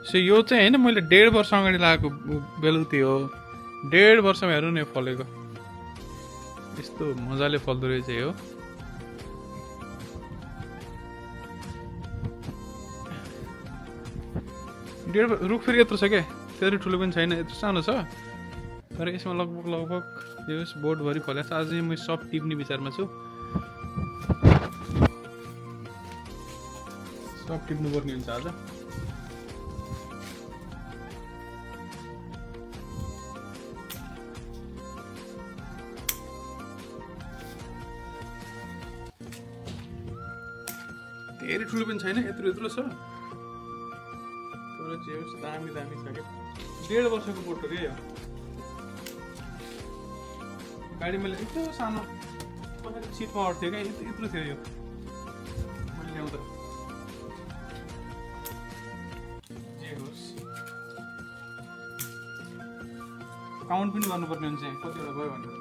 So यो चाहिँ होइन मैले 1.5 वर्ष अगाडि लगाएको बेलुती हो। 1.5 वर्षमा हेर्नु नि फलेको यस्तो मजाले फल्दो रहेछ यो। रुख फेरि यत्रो छ क्या, त्यति ठुलो पनि छैन, यत्रो सानो छ। तर यसमा लगभग यो बोटभरि फलेको छ। आज म सब टिप्ने विचारमा छु। सब टिप्नु पर्ने हुन्छ आज। धेरै ठुलो पनि छैन, यत्रो छ। तर जे होस् दामी छ क्या। 1.5 वर्षको बोट हो क्या यो। गाडी मैले यत्रो सानो सिटमा अड्थ्यो क्या, यत्रो थियो यो मैले ल्याउँदा। जे होस् काउन्ट पनि गर्नुपर्ने हुन्छ कतिवटा भयो भनेर।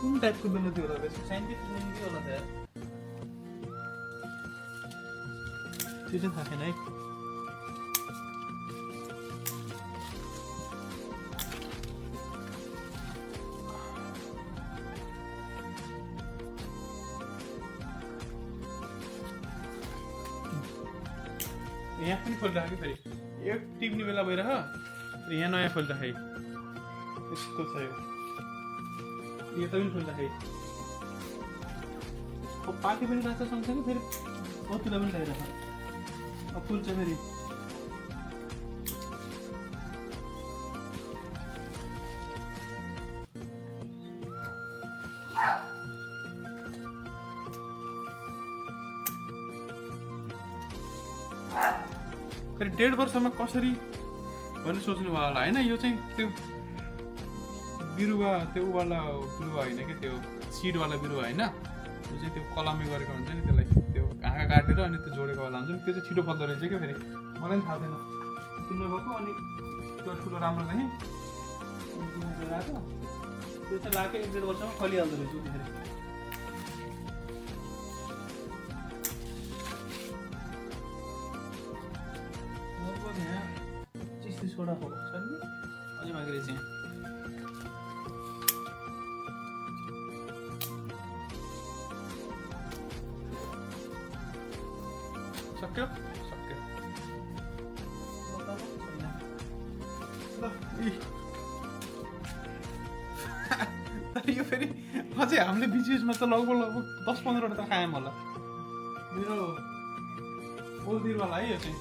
कुन टाइपको बेलुती होला साइन्टिफिक नेम के होला त यार, त्यो चाहिँ थाहा छैन है। यहाँ पनि फलिरहेको फेरि एक टिप्ने बेला भइरह यहाँ नयाँ फलिरहेको यस्तो छ यो। यो त पनि फुल्दाखेरि पाके पनि रहेछ सँगसँगै फेरि कतिलाई पनि ल्याइरहेछ। अब फुल्छ फेरि फेरि 1.5 वर्षमा कसरी भन्ने सोच्नु भयो होला होइन। यो चाहिँ त्यो बिरुवा त्यो वाला बिरुवा होइन कि त्यो सिडवाला बिरुवा होइन। त्यो चाहिँ त्यो कलमी गरेको हुन्छ नि, त्यसलाई त्यो हाँगा काटेर अनि त्यो जोडेको वाला हुन्छ नि, त्यो चाहिँ छिटो फल्दो रहेछ क्या। फेरि मलाई पनि थाहा थिएन किन्नु भएको। अनि त्यो ठुलो राम्रो देखेँ लगाएको, त्यो चाहिँ लगाएको 1.5 वर्षमा फलिहाल्दो रहेछ उतिखेर। लगभग यहाँ 30-30वटा फल छ नि, अझै बाँकी रहेछ यहाँ। सक्यो तर यो फेरि अझै हामीले बिचमा त लगभग 10-15वटा त खायौँ होला। मेरो ओल्ड बिरुवालाई है यो चाहिँ।